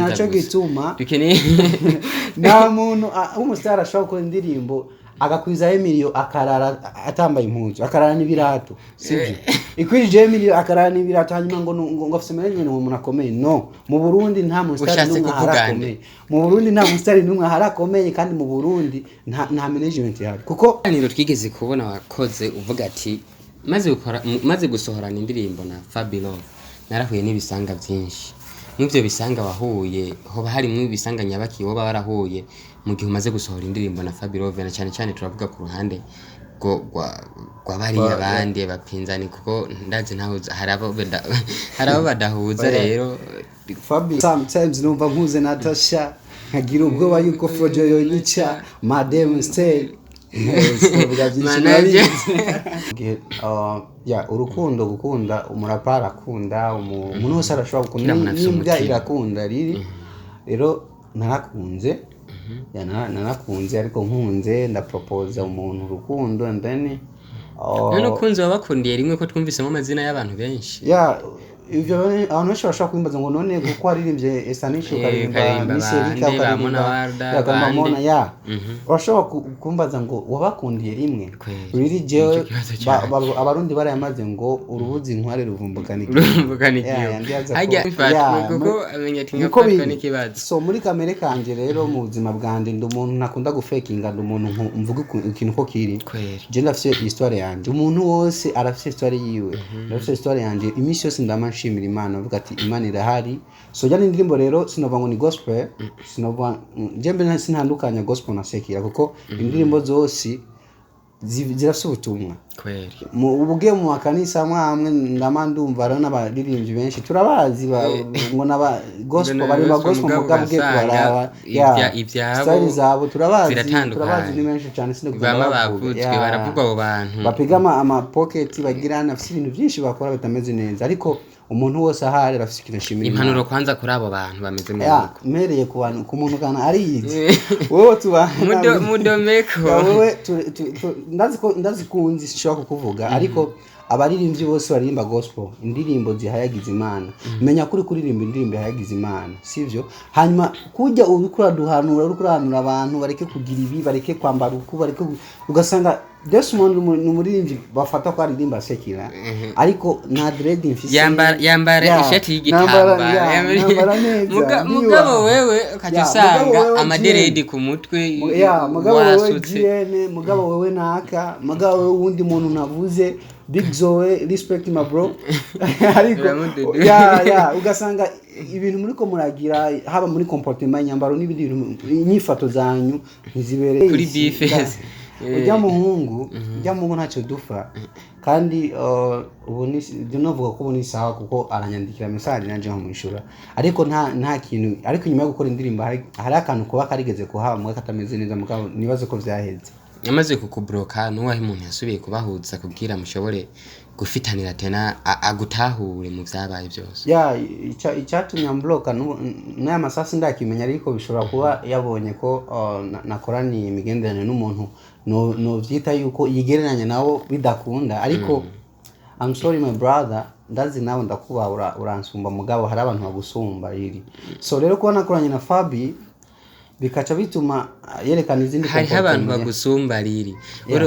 Naco gusa. gituma Dukeneye nta muntu w'umusitari ashobora gukora indirimbo agakwiza emiliyo, akarara atambaye impuzu, akarara n'ibirato, sibyo? Ikwirije emiliyo, akarara n'ibirato, hanyuma ngo afise management, ngo umuntu akomeye. No mu Burundi nta musitari Ushatse n'umwe kuvuga ahari akomeye. Mu Burundi nta musitari n'umwe ahari akomeye, kandi mu Burundi nta management ihari kuko Ikiganiro twigeze kubona wakoze uvuga ati maze gusohorana indirimbo na Fabilove, narahuye n'ibisanga byinshi. Mw'ivyo bisanga wahuye, hoba harimwo ibisanga nyabaki woba warahuye mu gihe umaze gusohora indirimbo na Fabilove? Na cyane cyane turavuga ku ruhande rwa bariya bandi bapinzani, kuko ndazi ntahuza, hari abo badahuza rero. Fabi, sometimes numva nkuze Natasha, nkagira ubwoba yuko Frojo yonyica, Madame Stay. Sinavuga byinshi. Manager. Murabizi. Gihe, ya urukundo, gukunda, umurapa arakunda, umuntu wese arashobora gukunda. Kila muntu afise N'imbwa umutima. irakunda riri. Rero narakunze, ya, narakunze, ariko nkunze ndapropoza umuntu urukundo and then None ukunze wabakundiye rimwe, ko twumvisemo amazina y'abantu benshi? Ya, ivyo abantu benshi bashobora kwimbaza ngo none kuko waririmbye Estanisha, ukaririmba ukaririmba Miss Erika, bande, ba ukaririmba Mona Warda, ya, ukaririmba bande. Mona, ya, urashobora kumbaza ngo wabakundiye rimwe? Kweli, Riri jewe nicyo kibazo cyane. Abarundi barayamaze ngo urubuzi inkware ruvumbukana igihe. Uruvumbukana Ya, igihe. ya, ndibaza Harya mfatwa ya, kuko amenya ati niko nkafatwa biri. n'ikibazo. So muri kamere kanje rero, mu buzima bwanje, ndi umuntu ntakunda gufekinga, ndi umuntu mvuga ikintu uko kiri. Je ndafise histoire yanje, umuntu wose arafise histoire yiwe, ndafise histoire yanje. Iminsi yose ndama nshimira Imana, mvuga ati Imana irahari. So jya n'indirimbo rero sinovuga ngo ni gospel, sinovuga je mbere sintandukanya gospel na secular, kuko indirimbo zose zirafise ubutumwa. Ubugiye mu makanisa amwe amwe, ndama ndumva hariho n'abaririmbyi benshi turabazi ngo naba gospel, Ngo bari ba gospel, gospel, mugabo mugabo ugiye ugasanga kubaraba ya ivyabo style zabo turabazi. ziratandukanye. Turabazi, ni benshi cyane, sinokugenda Bama bavuga. bavutswe Ya. baravugwa abo bantu. Bapiga ama pocket, bagira afise ibintu byinshi bakora bitameze neza, ariko umuntu wese ahari arafise ikintu ashimira Imana. Impanuro kwanza kuri abo bantu bameze mu Ya, mpereye ku bantu, ku muntu kana ariyizi wowe tubana. Mudomeko. Ya, wewe ndazi ko ndazikunze, sinshobora kukuvuga, ariko abaririmbyi bose baririmba gospel, indirimbo zihayagiza Imana, menya kuri kuririmba indirimbo ihayagiza Imana, sivyo? Hanyuma kujya uriko uraduhanura, uriko urahanura abantu bareke kugira ibi, bareke kwambara uku, bareke ugasanga Desmond ni umuririmbyi bafata ko aririmba secular, ariko nta dread mfise. Yambara Ya, ishati y'igitambara. Nambara neza, Mugabo wewe ukaca Ya, usanga mugabo wewe amaderedi GN. ku mutwe, Ya, mugabo wewe wasutse. GN, mugabo wewe naka, mugabo wewe wundi muntu navuze, Big Zoe, respect my bro, ariko Uramududu. ya ugasanga ibintu muriko muragira, haba muri comportement, inyambaro n'ibindi bintu, inyifato zanyu ntizibereye Kuri isi. B-Face. Ujya muhungu ntacyo dufa, kandi ubu ni novuga ko ubu ni sawa, kuko aranyandikira message nanje nkamwishura, ariko nta kintu. Ariko nyuma yo gukora indirimbo hari akantu kuba karigeze kuhaba muga katameze neza, mugabo nibaze ko vyaheze. Amaze kukuburoka, nuwahe umuntu yasubiye kubahuza kubwira mushobore gufitanira tena, agutahure mu vyabaye byose? Ya, icyatumye ambloka n'aya masasi ndakimenya, ariko bishobora kuba yabonye ko nakoraniye imigenderanire n'umuntu novyita yuko yigereranya nawo bidakunda. Ariko I'm sorry my brother, ndazi nawe ndakubaha, uransumba, mugabo hari abantu bagusumba riri. So rero kuba nakoranye na Fabi bikaca bituma yerekana izindi Hariho abantu comportement. bagusumba riri.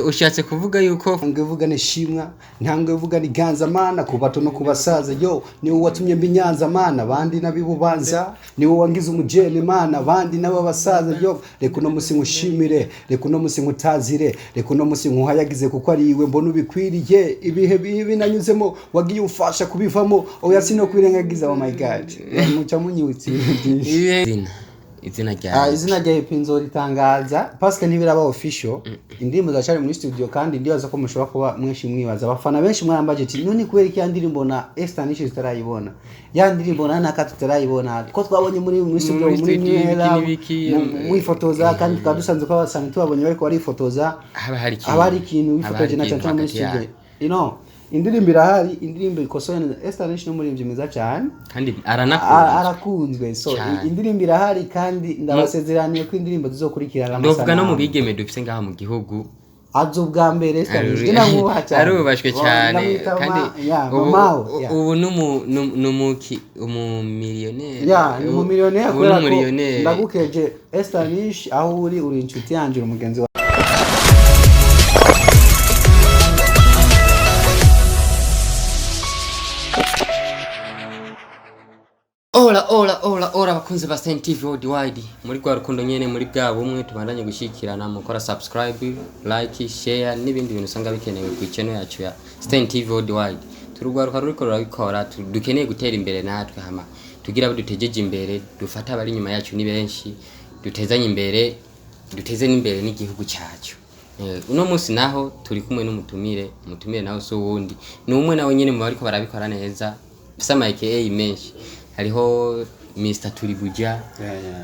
Ushatse kuvuga yuko Ntambwe vuga ni shimwa, ntambwe vuga ni ganza mana, ku bato no ku basaza, yo niwe watumye mba inyanza mana, abandi n'abibubanza, niwe wangize umujene mana, abandi n'ababasaza, yo reka uno musi nkushimire, reka uno musi nkutazire, reka uno musi nkuhayagize, kuko ari iwe mbona ubikwiriye. Ibihe bibi nanyuzemo wagiye umfasha kubivamo, oya sino kwirengagiza. Oh my God, muca munyibutsa ibintu byinshi. Izina Ah, ryawe? Izina rya EP nzoritangaza parce que ntibiraba official, indirimbo ziracari muri studio, kandi ndibaza ko mushobora kuba mwenshi mwibaza, abafana benshi mwarambaje ati none kubera iki ya ndirimbo na Esther Nish tutarayibona, ya ndirimbo na Naka tutarayibona, ko twabonye muri studio, Muri muri studio, Mwera ibiki n'ibiki, mwifotoza, kandi tukaba dusanzwe ko abasanga tubabonye bariko barifotoza. Haba hari ikintu. Haba hari ikintu Haba hari wifotoje na ikintu cyane muri hagati studio. yanyu. Indirimbo irahari, indirimbo ikosoye neza. Esther Nish ni umuririmbyi mwiza cyane. Kandi aranakunda. Arakunzwe, so Cyane. indirimbo irahari, kandi ndabasezeraniye ko indirimbo zizokurikirana Ndovuga no mu amasanamu. bigeme dufise ngaha mu gihugu. Aza ubwa mbere Esther Nish, je ndamwubaha cyane. Arubashwe cyane. Ndamwita Kandi ya, ubu mamawe, ya. Ubu numuki umumiliyoneri. Ya, ni umumiliyoneri. Ubu Kubera ko n'umumiliyoneri. Ndagukeje Esther Nish, aho uri inshuti yanje, uri umugenzi wa. Ora ora ora ora, abakunzi ba Saint TV Worldwide, muri rwa rukundo nyene, muri bwa bumwe tubandanye gushyikirana, mukora subscribe, like, share n'ibindi bintu usanga bikenewe ku channel yacu ya Saint TV Worldwide. Turugwaruka ruriko rurabikora, dukeneye gutera imbere natwe, hama tugira abo dutejeje imbere, dufata abari inyuma yacu ni benshi, dutezanye imbere, duteze n'imbere n'igihugu cyacu. Uno munsi naho turi kumwe n'umutumire. Umutumire nawe si uwundi, ni umwe nawe nyene mu bariko barabikora neza, ufise ama AKA menshi. Hariho Mr Turibuja,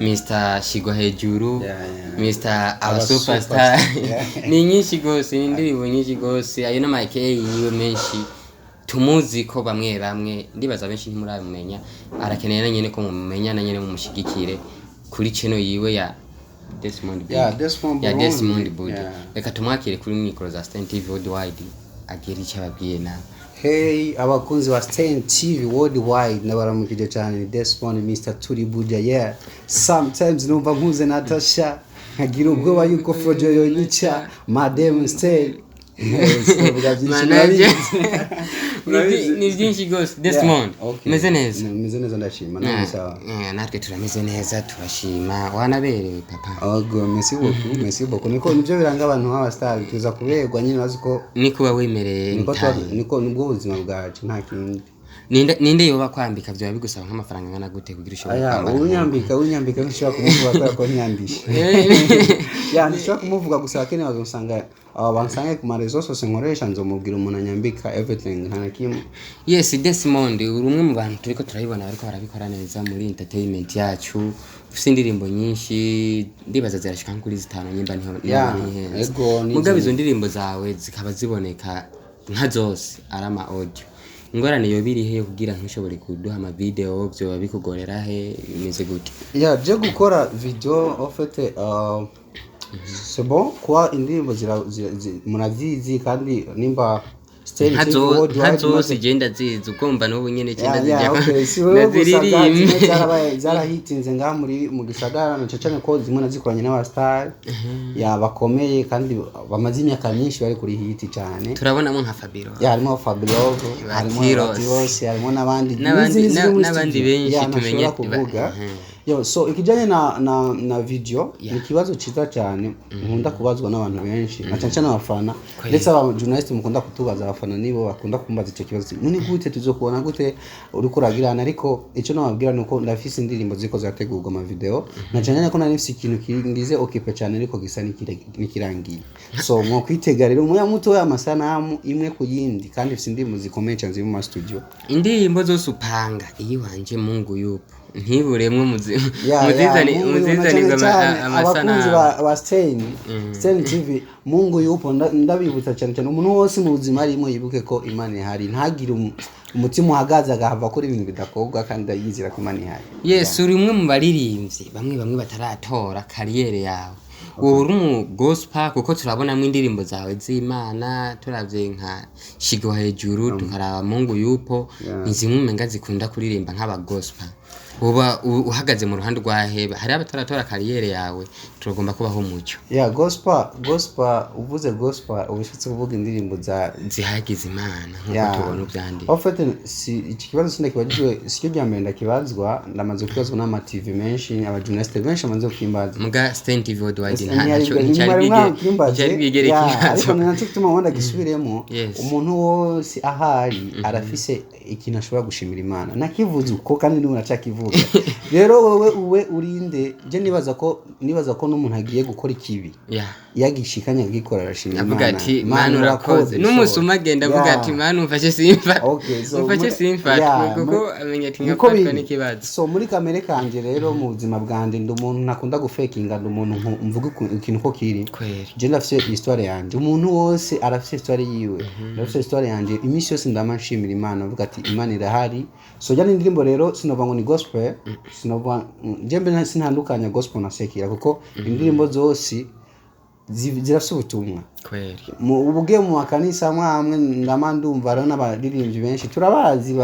Mr Shigwa Hejuru, Mr Aba Aba Superstar. Superstar, yeah. Ni nyinshi gose, ni indirimbo nyinshi gose. Ayo n'ama AKA yiwe menshi tumuzi ko bamwe bamwe, ndibaza benshi ntimurabimenya. Arakeneye na nyene ko mumumenya, na nyene mumushigikire kuri channel yiwe ya Desmond Budi. Yeah, Desmond Ya Burundi. Desmond Budi. Yeah. Reka tumwakire kuri mikoro za Stan TV Worldwide, agire icyo ababwiye nawe. Hey, abakunzi ba Stan TV Worldwide, ndabaramukije cyane. Ni Desmond, Mr Turibuja, yeah. Sometimes numva nkuze Natasha, nkagira ubwoba yuko Frojo yonyica, Madam Stan. Sinavuga byinshi, Manager. murabizi. Ni byinshi rwose Desmond. Yeah, okay. Meze neza? Meze neza, ndashima. Nawe sawa? Natwe turameze neza, turashima. Wanaberewe papa. Ogo, merci beaucoup, merci beaucoup. Niko nibyo biranga abantu b'aba star, tuza kuberwa nyine, bazi ko Niko uba wemereye. Niko Ntaye. Niko nibwo buzima bwacu, nta kindi. Ninde yoba kwambika vyoba bigusaba nk'amafaranga angana gute kugira ushobore Aya, kwambara? unyambika ntushobora kumuvuga kubera ko ntiyambishe. Ya, ntishobora kumuvuga gusa, akeneye bazonsanga, aba bansange ku marezo sose nkoresha, nzomubwira umuntu anyambika everything, nta na kimwe. Yes, Desmond, uri umwe mu bantu turiko turabibona bariko barabikora neza muri entertainment yacu. Ufise indirimbo nyinshi, ndibaza zirashika nko kuri 5 nyimba niho Ya, ntihenze. ego, ni Mugabo izo ndirimbo zawe zikaba ziboneka nka zose ari ama audio. Ingorane yoba iri he kugira ntushobore kuduha ama video? Vyoba bikugorera he? Bimeze gute? Ya, je gukora video, en fait, c'est bon kuba indirimbo murazizi kandi nimba Stan Nka TV Worldwide nka zose igenda ziza ugomba n'ubu nyene Ya, igenda ya, zijya okay. Si wewe gusa ga, ndaziririmbe. zimwe zarahitinze ngaha muri mu gisagara, na cane ko zimwe nazikoranye n'aba star ya bakomeye kandi bamaze imyaka myinshi bari kuri hit cyane. Turabonamo nka Fabiro. Ya, harimo Fabulov, harimo Batiros. Batiros, harimo n'abandi N'abandi- n'izindi ziri muri n'abandi studio. benshi Ya, tumenye ntashobora kuvuga. Yo, so ikijanye na video ni ikibazo ciza cyane nkunda kubazwa n'abantu benshi, na cyane cyane abafana, ndetse aba journalist mukunda kutubaza. Abafana nibo bakunda kumbaza icyo kibazo: none gute tuzokubona, gute uriko uragirana? Ariko icyo nababwira ni uko ndafise indirimbo ziriko zirategurwa ama video, na cyane cyane ko nari mfise ikintu kingize occupé cyane ariko gisa n'ikirangiye. So mwokwitega rero umuya muto y'amasanamu imwe ku yindi, kandi mfise indirimbo zikomeye cyane ziri mu ma studio. Indirimbo zose upanga, iyiwanje Mungu yupo ntiburemwe Ya, muzizane. Mungu yupo, na Muzizanirwe cyane cyane abakunzi amasanamu. ba Stain TV, Mungu yupo. Ndabibutsa cyane cyane umuntu wose mu buzima arimo yibuke ko Imana ihari, ntagire umutima uhagaze agahava akora ibintu bidakorwa, kandi yizera ko Imana ihari. Yes, uri umwe mu baririmbyi bamwe bamwe bataratora carrière yawe. Wowe uri umu gospel, kuko turabonamo indirimbo zawe z'Imana. Turavye nka Shigwa Hejuru, tukaraba Mungu yupo, ni zimwe umenga zikunda kuririmba nk'aba gospel. Uba uhagaze mu ruhande rwa heba hari abataratora carrière yawe, turagomba kubaho umucyo. Ya, gospel, uvuze gospel uba ushatse kuvuga indirimbo za Zihagize Imana nk'uko Ya. tubona uvyandika. En fait, si iki kibazo sindakibajijwe, sicyo rya mbere ndakibazwa. Ndamaze kubibazwa n'ama TV menshi, aba journaliste benshi bamaze kukimbaza. Muga Stain TV Worldwide Ese ntaco nticari bwigere ariko ikibazo. ni nacyo gituma wenda gisubiremo. Yes. Umuntu wose ahari arafise ikintu ashobora gushimira Imana. Nakivuze uko kandi n'ubu nacakivuga. Rero wowe uwe urinde, je nibaza ko n'umuntu agiye gukora ikibi, iyo agishikanye agikora, arashima Avuga Imana. ati: "Mana urakoze." N'umusuma agenda avuga ati: "Mana umfashe simfa, Okay, so umfashe simfatwe," yeah, kuko amenya ati niko nkafatwa biri. n'ikibazo. So muri kamere kanje rero, mu buzima bwanje, ndi umuntu ntakunda gufekinga, ndi umuntu mvuga ikintu uko kiri. Kweli. Je ndafise histoire yanje, umuntu wose arafise histoire yiwe, ndafise histoire yanje. Iminsi yose ndama nshimira Imana, mvuga ati Imana irahari. So jya n'indirimbo rero sinova ngo ni gospel, sinova, je mbere sintandukanya gospel na secular, kuko indirimbo zose Zirafise ubutumwa. Kweli. Ubugiye mu makanisa amwe amwe, ndama ndumva hariho n'abaririmbyi benshi turabazi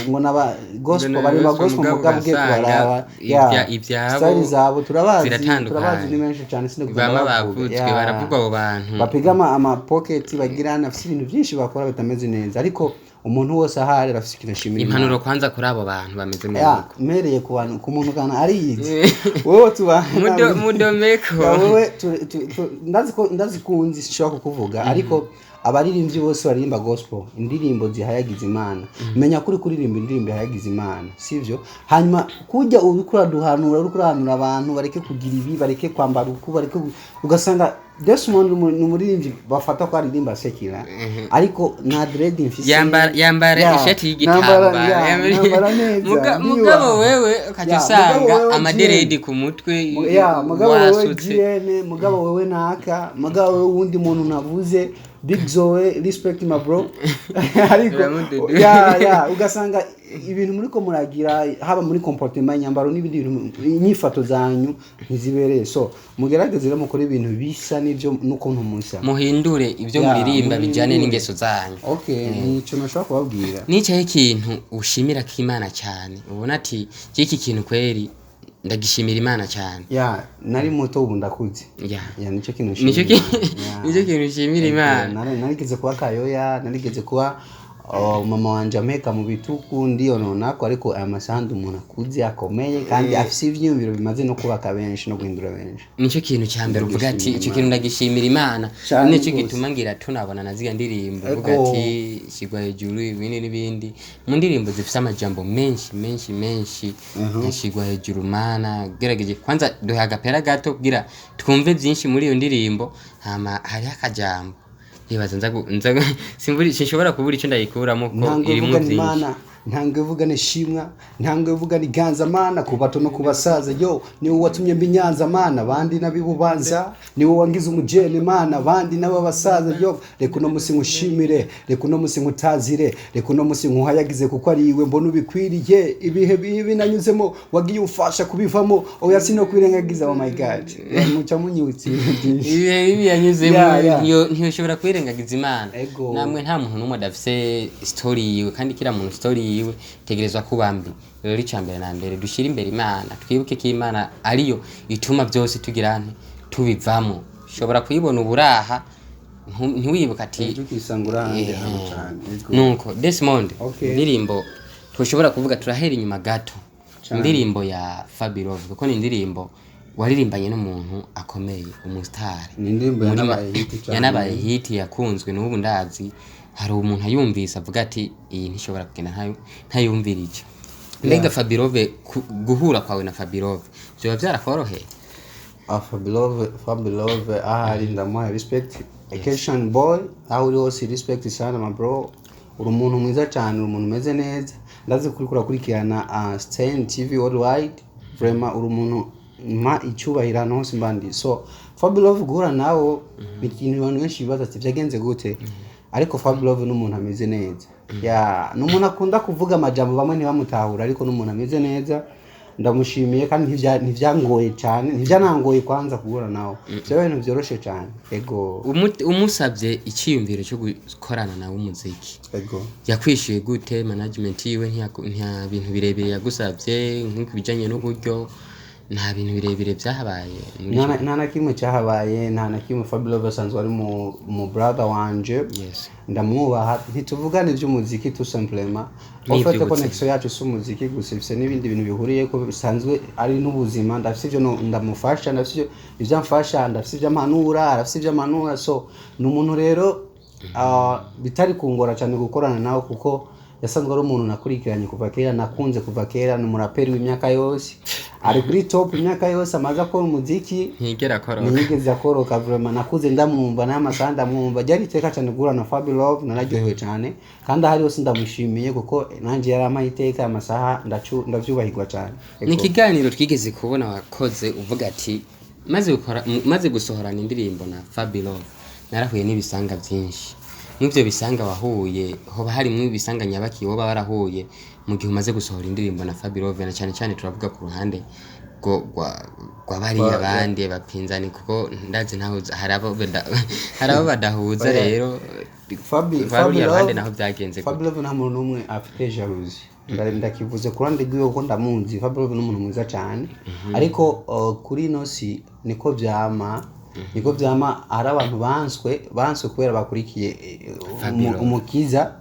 ngo naba gospel, Ngo bari ba gospel, gospel, mugabo mugabo ugiye ugasanga kubaraba ya ivyabo style zabo turabazi. ziratandukanye. Turabazi, ni benshi cyane, sinokugenda Bama bavuga. bavutswe Ya. baravugwa abo bantu. Bapiga ama pocket, bagira afise ibintu byinshi bakora bitameze neza, ariko umuntu wose ahari arafise ikintu ashimira Imana. Impanuro kwanza kuri abo bantu bameze mu Ya, mpereye ku bantu, ku muntu kana ariyizi wowe tuba Mudomeko. Ya, wewe ndazi ko ndazi kunzi, sinshobora kukuvuga, ariko abaririmbyi bose baririmba gospel, indirimbo zihayagiza Imana, menya ko uri kuririmba indirimbo ihayagiza Imana, sivyo? Hanyuma kujya uriko uraduhanura, uriko urahanura abantu bareke kugira ibi, bareke kwambara uku, bareke ugasanga Desmond ni umuririmbyi bafata ko aririmba secular, ariko nta dread mfise. Yambara Ya, ishati y'igitambara. nambara neza, Mugabo wewe ukaca Ya, usanga mugabo wewe amaderedi GN. ku mutwe, Ya, mugabo wewe wasutse. GN, mugabo wewe naka, mugabo wewe wundi muntu navuze, Big Zoe, respect my bro, ariko Uramududu. ya ugasanga ibintu muriko muragira, haba muri comportement, inyambaro n'ibindi bintu, inyifato zanyu ntizibereye. So mugerageze rero mukore ibintu bisa n'ibyo n'ukuntu musa. Muhindure ibyo Ya, muririmba bijyane muhindure. n'ingeso zanyu. Okay, nico nashobora kubabwira. Nicaye ikintu ushimira ko Imana cyane, ubona ati iki kintu kweri ndagishimira Imana cyane. Ya, nari muto, ubu ndakuze. Ya. Ya, nicyo kintu nicyo nshimira. Ya. Nicyo kintu ushimira Imana. Narigeze kuba kayoya, narigeze kuba, oh, mama wanje ampeka mu bitugu ndiyononako, ariko aya masaha ndi umuntu akuze akomeye kandi afise ivyiyumviro bimaze no kubaka benshi no guhindura benshi. Nicyo kintu cya mbere uvuga ati Ndagishimira icyo Imana. kintu ndagishimira Imana. Cane Nicyo gose. gituma ngira tunabona na ziriya ndirimbo uvuga Ego. ati shyirwa hejuru, ibindi n'ibindi, mu ndirimbo zifite amajambo menshi menshi menshi, nka shyirwa hejuru Mana. Gerageje kwanza duhe agapera gato kugira twumve byinshi muri iyo ndirimbo, hama hariho akajambo nibaza sinshobora kubura icyo ndayikuramo ko Ntango irimo ivuga ni byinshi. Mana, ntango ivuga ni shimwa, ntango ivuga ni ganza Mana, ku bato no ku basaza, yo niwe watumye mba inyanza Mana, abandi n'abibubanza, niwe wangize umujene Mana, abandi n'ababasaza, yo reka uno musi nkushimire, reka uno musi nkutazire, reka uno musi nkuhayagize, kuko ari iwe mbona ubikwiriye. Ibihe bibi nanyuzemo wagiye umfasha kubivamo, oya sino kwirengagiza. Oh my God, muca munyibutsa ibintu byinshi. Ibihe bibi yanyuzemo. Ya. Ntiyoshobora kwirengagiza Imana. Ego. Namwe nta muntu n'umwe adafise story yiwe, kandi kila muntu story yiwe tegerezwa kuba mbi. Rero icya mbere na mbere dushyire imbere Imana, twibuke ko Imana ariyo ituma byose tugira nte tubivamo. Ushobora kuyibona uburaha ntiwibuke ati Ejo ukisanga urahandi hantu cane. Ego. Nuko Desmond, Okay. indirimbo tushobora kuvuga, turahera inyuma gato. Cane. Indirimbo ya Fabilove, kuko ni indirimbo waririmbanye n'umuntu akomeye, umusitari. Ni indirimbo yanabaye hit cane. Yanabaye hit, yakunzwe n'ubu. Ndazi hari umuntu ayumvise avuga ati iyi ntishobora kugenda ntayumvira icyo. Mbega Fabilove, guhura kwawe na Fabilove vyoba byarakoroheye? Ah, Fabilove, Fabilove ahari ndamuha respect. Cation boy, aho uri hose respect sana my bro, uri umuntu mwiza cyane, uri umuntu umeze neza. Ndazi kuri kurakurikirana Stein TV Worldwide. Vraiment uri umuntu mpa icyubahiro ahantu hose mbandi. So Fabilove, guhura nawe ni ikintu abantu benshi bibaza ati byagenze gute, ariko Fabilove ni umuntu ameze neza. Ya, ni umuntu akunda kuvuga amajambo bamwe ntibamutahura, ariko ni umuntu ameze neza, ndamushimiye. Kandi ntivyangoye cyane, ntivyanangoye kwanza guhura nawe, byaba ibintu byoroshe cyane. Ego. Umusabye icyiyumviro cyo gukorana nawe umuziki, Ego. yakwishyuye gute? Management yiwe nta bintu birebire yagusabye nk'ibijyanye n'uburyo? Nta bintu birebire byahabaye muri Nta na kimwe cyahabaye, nta na kimwe. Fabilove asanzwe ari mu brother wanje. Ndamwubaha. Ntituvugane iby'umuziki tout simplement. N'iby'ubuzima. En fait, connexion yacu si umuziki gusa, ifise n'ibindi bintu bihuriye ko bisanzwe ari n'ubuzima. Ndafise ibyo ndamufasha, ndafise ibyo amfasha, ndafise ibyo ampanura, arafise ibyo ampanura. So ni umuntu rero bitari kungora cyane gukorana nawe, kuko yasanzwe ari umuntu nakurikiranye kuva kera, nakunze kuva kera. Ni umuraperi w'imyaka yose, ari kuri top imyaka yose amaze akora umuziki. Ntigera akoroka. Ntiyigeze akoroka vraiment. Nakuze ndamwumva, n'amasaha ndamwumva. Ryari iteka cyane guhura na Fabi Love, nararyohewe cyane, kandi ahari hose ndamushimiye, kuko nanjye yarampaye iteka amasaha ndavyubahirwa cyane. Ni ikiganiro twigeze kubona wakoze uvuga ati maze gusohorana indirimbo na Fabilove narahuye n'ibisanga byinshi. Mw'ibyo bisanga wahuye, hoba harimwo ibisanga nyabaki woba warahuye mu gihe umaze gusohora indirimbo na Fabilove? Na cyane cyane turavuga ku ruhande rwo Rwabariya abandi bapinzani, kuko ndazi ntaho hari abo badahuza. Rero Fabi rwa ruriya Fabi ruhande Love naho byagenze gute? Fabi Love nta muntu n'umwe afite jalousie. Ndakivuze ku ruhande rwiwe kuko ndamuzi. Fabi Love ni umuntu mwiza cyane, ariko kuri ino si niko vyama, niko vyama. Hari abantu banswe kubera bakurikiye umukiza,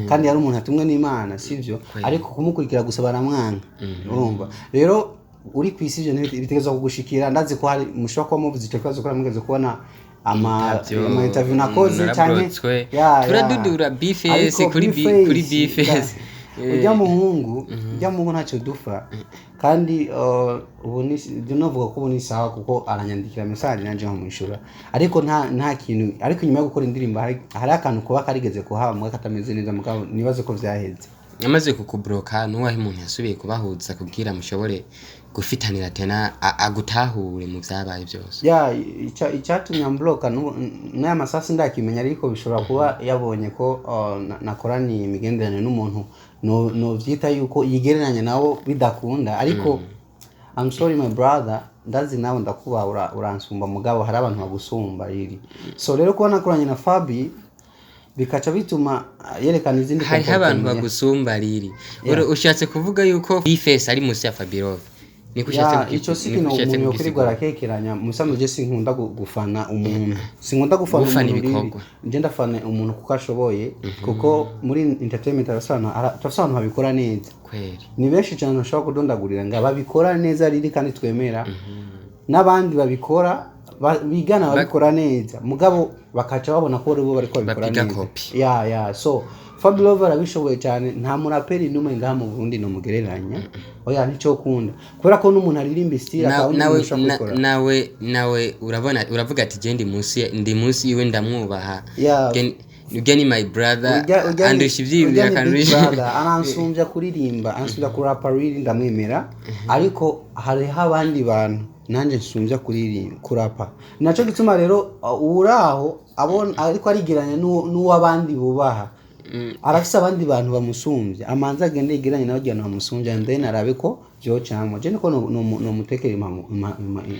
kandi yari umuntu atumwe n'Imana, sivyo? Ariko kumukurikira gusa baramwanga. Urumva rero uri ku isi, ivyo bitegerezwa kugushikira. Ndazi ko hari mushobora kuba muvuze ico kibazo kubera mugeze kubona ama Interview, ama interview nakoze canke narabrotswe. Ya. Turadudura B-Face Ariko kuri B-Face, B-Face. Ujya muhungu ntacyo dupfa, kandi ubu ni ibyo navuga ko ubu ni sawa, kuko aranyandikira message nanje nkamwishura, ariko nta kintu. Ariko nyuma yo gukora indirimbo hari akantu kuba karigeze kuhaba muga katameze neza, mugabo nibaze ko vyaheze. Amaze kukubroka, nuwahe umuntu yasubiye kubahuza kubwira mushobore gufitanira tena, agutahure mu vyabaye byose? Ya, icyatumye ambloka n'aya masasi ndakimenya, ariko bishobora kuba yabonye ko nakoraniye imigenderanire n'umuntu novyita yuko yigereranya nawo bidakunda. Ariko I'm sorry, my brother, ndazi nawe ndakubaha, uransumba, mugabo hari abantu bagusumba riri. So rero kuba nakoranye na Fabi bikaca bituma yerekana izindi Hariho abantu comportement. bagusumba riri. Ushatse kuvuga yuko B-Face ari munsi ya Fabirove, niko ushatse Ya, ico si niko ikintu ushatse umuntu yokwirirwa kugisigura? arakekeranya. Musanzwe je sinkunda gufana umuntu, sinkunda gufana Gufana umuntu riri. ibikorwa. Nje ndafana umuntu kuko ashoboye, kuko muri entertainment turafise abantu babikora neza. Ni benshi cyane bashobora kudondagurira ngo babikora neza riri, kandi twemera n'abandi babikora bigana babikora neza, mugabo bakaca babona ko bo bariko babikora Bapiga neza. kopi. Ya, so Fabio arabishoboye cyane. Nta muraperi n'umwe ngaha mu Burundi nomugereranya, oya, nicyo kunda, kubera ko n'umuntu aririmba style akaba undi Nawe muntu ushobora kubikora. Nawe urabona, uravuga ati je ndi munsi yiwe, ndamwubaha. Ya. Ujya ni my brother, andusha ivyiyumviro, ujya ni big akandusha brother, aransumbya kuririmba, ansumbya kurapa riri, ndamwemera, ariko hariho abandi bantu nanjye nsumbya kuririmba, kurapa. Naco gituma rero uraho abona ariko arigeranya n'uw'abandi bubaha, arafise abandi bantu bamusumbya, amanza agende yegeranye nawe abantu bamusumbya and then arabe ko vyocamwo. Je niko nomutekera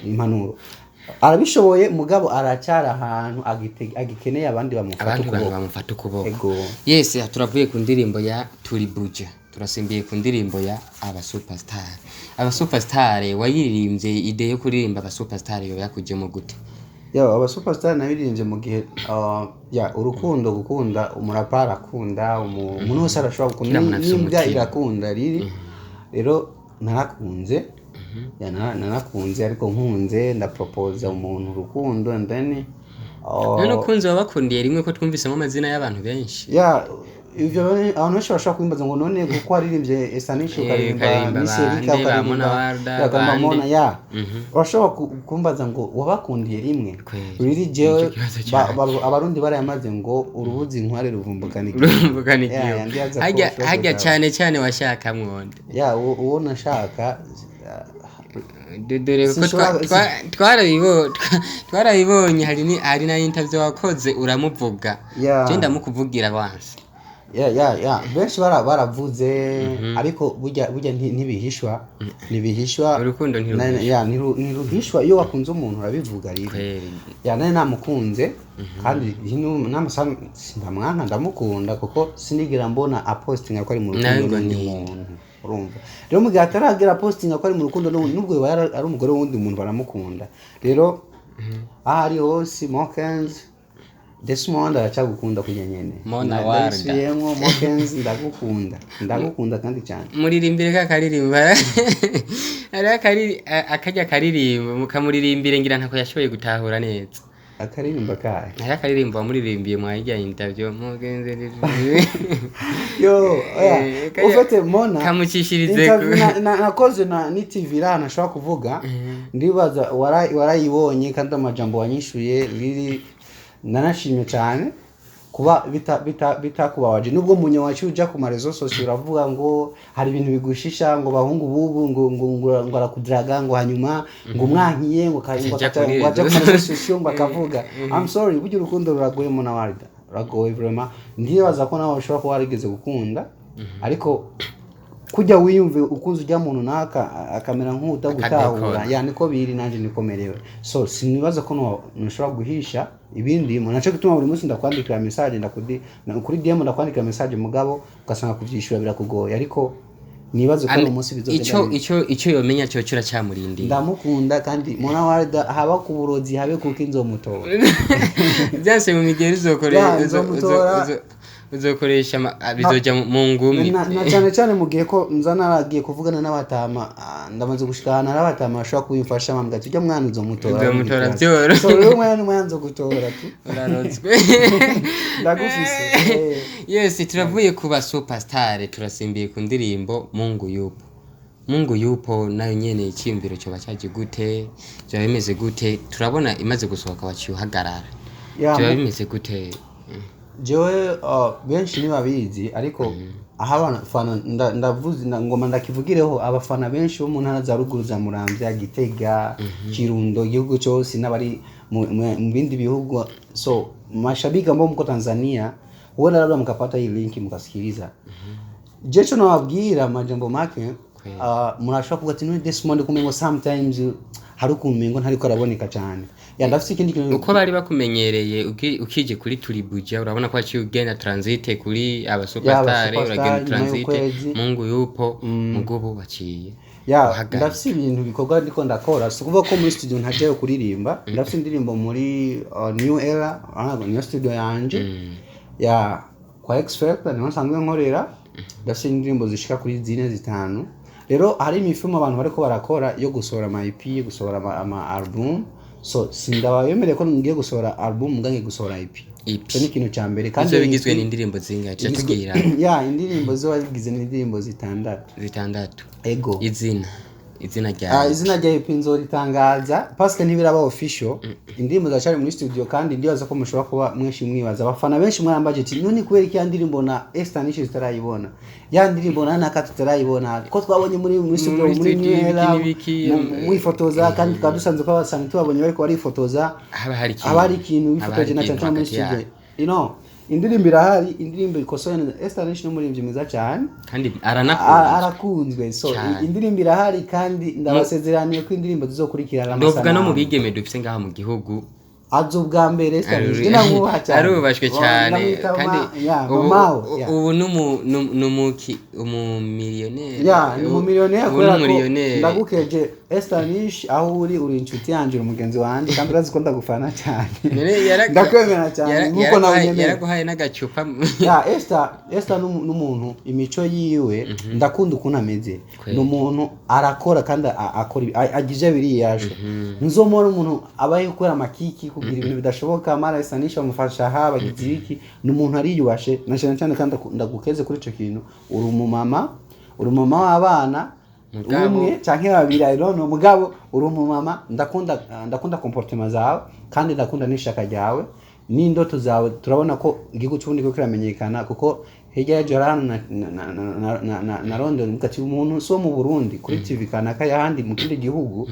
impanuro. Arabishoboye, mugabo aracyari ahantu agikeneye abandi bamufata abandi bantu ukuboko. Bamufata ukuboko. Ego. Yes, turavuye ku ndirimbo ya Turi Buja, turasimbiye ku ndirimbo ya Aba Superstar. Aba Superstar wayiririmbye, idée yo kuririmba Aba Superstar yoba yakujemo gute? Yo, Aba Superstar nabiririmbye mu gihe ya urukundo, gukunda, umurapa arakunda, umuntu wese arashobora gukunda. Kila muntu afise N'imbwa umutima. irakunda riri. Rero narakunze, ya, narakunze, ariko nkunze ndapropoza umuntu urukundo and then None ukunze wabakundiye rimwe, ko twumvisemo amazina y'abantu benshi? Ya, ivyo abantu benshi bashobora kwimbaza ngo none kuko waririmbye Estanisha, ukaririmba ukaririmba Miss Erika, bande, ba ukaririmba Mona Warda, ya, ukaririmba bande. Mona, ya, urashobora kumbaza ngo wabakundiye rimwe? Kweli. Riri jewe Nicyo kibazo cyane. Abarundi barayamaze ngo urubuzi inkware ruvumbukana igihe. Urumvukana Ya, igihe. ya, ndibaza ko Hajya ushobora hajya kuzaba. cyane cyane washaka mwonde? Ya, uwo nashaka Dore ko twarabibonye, hari na interview wakoze uramuvuga. Ya. Je ndamukuvugira wanse. Ya, benshi baravuze, ariko burya ntibihishwa. Urukundo ntiruhishwa. Ya, ntiruhishwa. Iyo wakunze umuntu urabivuga rero. Ya, nari namukunze, kandi n'amasaha sindamwanka, ndamukunda, kuko sinigera mbona apostinga ko ari mu Nawe rukundo ngo n'undi ni- muntu. Urumva rero, mu gihe ataragera apostinga ko ari mu rukundo n'undi, nubwo yoba ari umugore w'undi muntu, baramukunda. Rero aho ari hose, Mokenzi Desmond aracyagukunda kujya nyene. Mona Warda. Ndabisubiyemwo, Mokenzi, ndagukunda, ndagukunda kandi cyane. Muririmbire ka karirimbo, hariho akarya karirimbo, mukamuririmbire, ngira ntako yashoboye gutahura neza. Akaririmba kahe? Hariho akaririmbo wamuririmbiye mwajya interview, mugenzi. Yo, oya. Ufite Mona kamucishirize interview nakoze na ni TV iraha ntashobora kuvuga, ndibaza warayibonye, kandi amajambo wanyishuye riri nanashimye cyane kuba bitakubabaje, nubwo munye wacu uja ku ma réseaux sociaux uravuga ngo hari ibintu bigushisha, ngo bahungu bubu ngo arakudraga, ngo hanyuma ngo umwankiye, ngo Aja kuri ngo aja ku réseaux. ma réseaux sociaux ngo akavuga. I'm sorry, burya urukundo ruragoye, Mona Warda, ruragoye vraiment. Ndibaza ko nawe ushobora kuba warigeze gukunda, ariko Kujya wiyumve ukunze ujya muntu naka akamera nk'utagutahura. Akadekora. Ya, niko biri, nanje niko merewe. So sinibaza ko ntushobora guhisha ibindi mu naco gituma buri munsi ndakwandikira message, ndakudi kuri DM ndakwandikira message, mugabo ugasanga kuvyishura birakugoye, ariko nibaze ko ari umunsi bizogenda Ico neza. ico yomenya cyo curacamurindiye. Ndamukunda kandi Mona Warda, haba ku burozi habe kuko inzomutora. Byanse mu migeri uzokore Ya, nzomutora. Uzokoresha bizoja mu ngumi. Na cyane cyane mu gihe ko nza naragiye kuvugana n'abatama, ndamaze gushika ahantu hari abatama bashobora kubimfasha, bambwira ati ujya mwana uzomutora. Uzomutora byoro. So rero umwana n'umwana nzogutora tu. Urarotswe. Ndagufise. Yes, turavuye kuba superstar, turasimbiye ku ndirimbo Mungu Yupo. Mungu Yupo nayo nyene icyiyumviro cyoba cyaje gute? Byaba bimeze gute? Turabona imaze gusohoka waciye uhagarara. Ya, Byaba bimeze gute? Jewe benshi ntibabizi, ariko aho abafana ndavuze ngoma ndakivugireho, abafana benshi bo mu ntara za ruguru za Muramvya, Gitega, Kirundo, igihugu cyose n'abari mu bindi bihugu, so mashabiki ambao mko Tanzania, huenda labda mkapata hii linki mkasikiliza. Jecho nawabwira majambo make. Murashobora kuvuga ati none Desmond kumengo sometimes hari ukuntu umengo ntariko araboneka cyane. Ya, ndafise ikindi kintu. Uko bari bakumenyereye ukije kuri Turibuja, urabona ko waciye ugenda transit kuri aba superstar. Superstar, Uragenda nyuma transit y'ukwezi. Mungu Yupo, mugubu waciye Ya, uhagarara. Ndafise ibintu bikorwa ndiko ndakora. Si ukuvuga ko muri studio ntajyayo kuririmba. Ndafise indirimbo muri New Era, niyo studio yanje ya kwa Expert, niho nsanzwe nkorera. Ndafise indirimbo zishika kuri zine, zitanu. Rero hari imifumo abantu bariko barakora yo gusohora ama EP, yo gusohora ama album. So sindabayemereye ko ngiye gusohora album, muga ngiye gusohora EP. EP. Ico ni ikintu ca mbere. Kandi Izo bigizwe EP n'indirimbo zingahe? Turatubwira. Ya, indirimbo zo zigize n'indirimbo zitandatu. Zitandatu. Ego. Izina rya Izina rya EP nzoritangaza parce ntibiraba official. Indirimbo zacari muri studio, kandi ndibaza ko mushobora kuba mwenshi mwibaza, abafana benshi mwarambaje ati none kubera iki ya ndirimbo na Esther Nish tutarayibona, ya ndirimbo na Naka tutarayibona, ko twabonye muri studio, Muri muri studio, New Era, ibiki n'ibiki, mwifotoza, kandi tukaba dusanzwe ko abasanga tubabonye bariko barifotoza. Haba hari ikintu. Haba hari ikintu Haba wifotoje hari na ikintu cyane muri hagati yabo. studio. Indirimbo irahari, indirimbo ikosoye neza. Esther Nish ni umuririmbyi mwiza cyane. Kandi aranakunda. Arakunzwe. So Cyane. indirimbo irahari, kandi ndabasezeraniye ko indirimbo zizokurikirana Ndovuga no mu amasanamu. bigeme dufise ngaha mu gihugu. Aza ubwa mbere Esther Nish, ndamwubaha cyane. Arubashwe cyane. Ndamwita Kandi ya, ubu mamawe, ya. ubu numuki umumiliyoneri. Ya, ni umumiliyoneri. Ubu Kubera ko n'umuliyoneri. Ndagukeje Esther Nish, aho uri inshuti yanjye, uri umugenzi wanjye, kandi urazi ko ndagufana cyane. None Ndakwemera cyane nkuko nawe unyemera. Yaraguhaye n'agacupa. Ya, Esther n'umuntu imico yiwe ndakunda ukuntu ameze. Kweli. Ni umuntu arakora kandi akora agize biriyasho. Ntuzomubona umuntu abaye gukora amakiki, kugira ibintu bidashoboka. Mara Esther Nish bamufasha aha bagize ibiki, ni umuntu ariyubashe na cyane cyane. Kandi ndagukeze kuri ico kintu. Uri umumama, uri umumama w'abana Mugabo. umwe canke babiri, I don't know, mugabo uri umumama. Ndakunda comportement zawe, kandi ndakunda n'ishaka ryawe n'indoto zawe. Turabona ko igihugu cy'uburundi kiriko kiramenyekana, kuko hirya y'ejo hari hano na London mugati umuntu so mu Burundi kuri TV kanaka y'ahandi mu kindi gihugu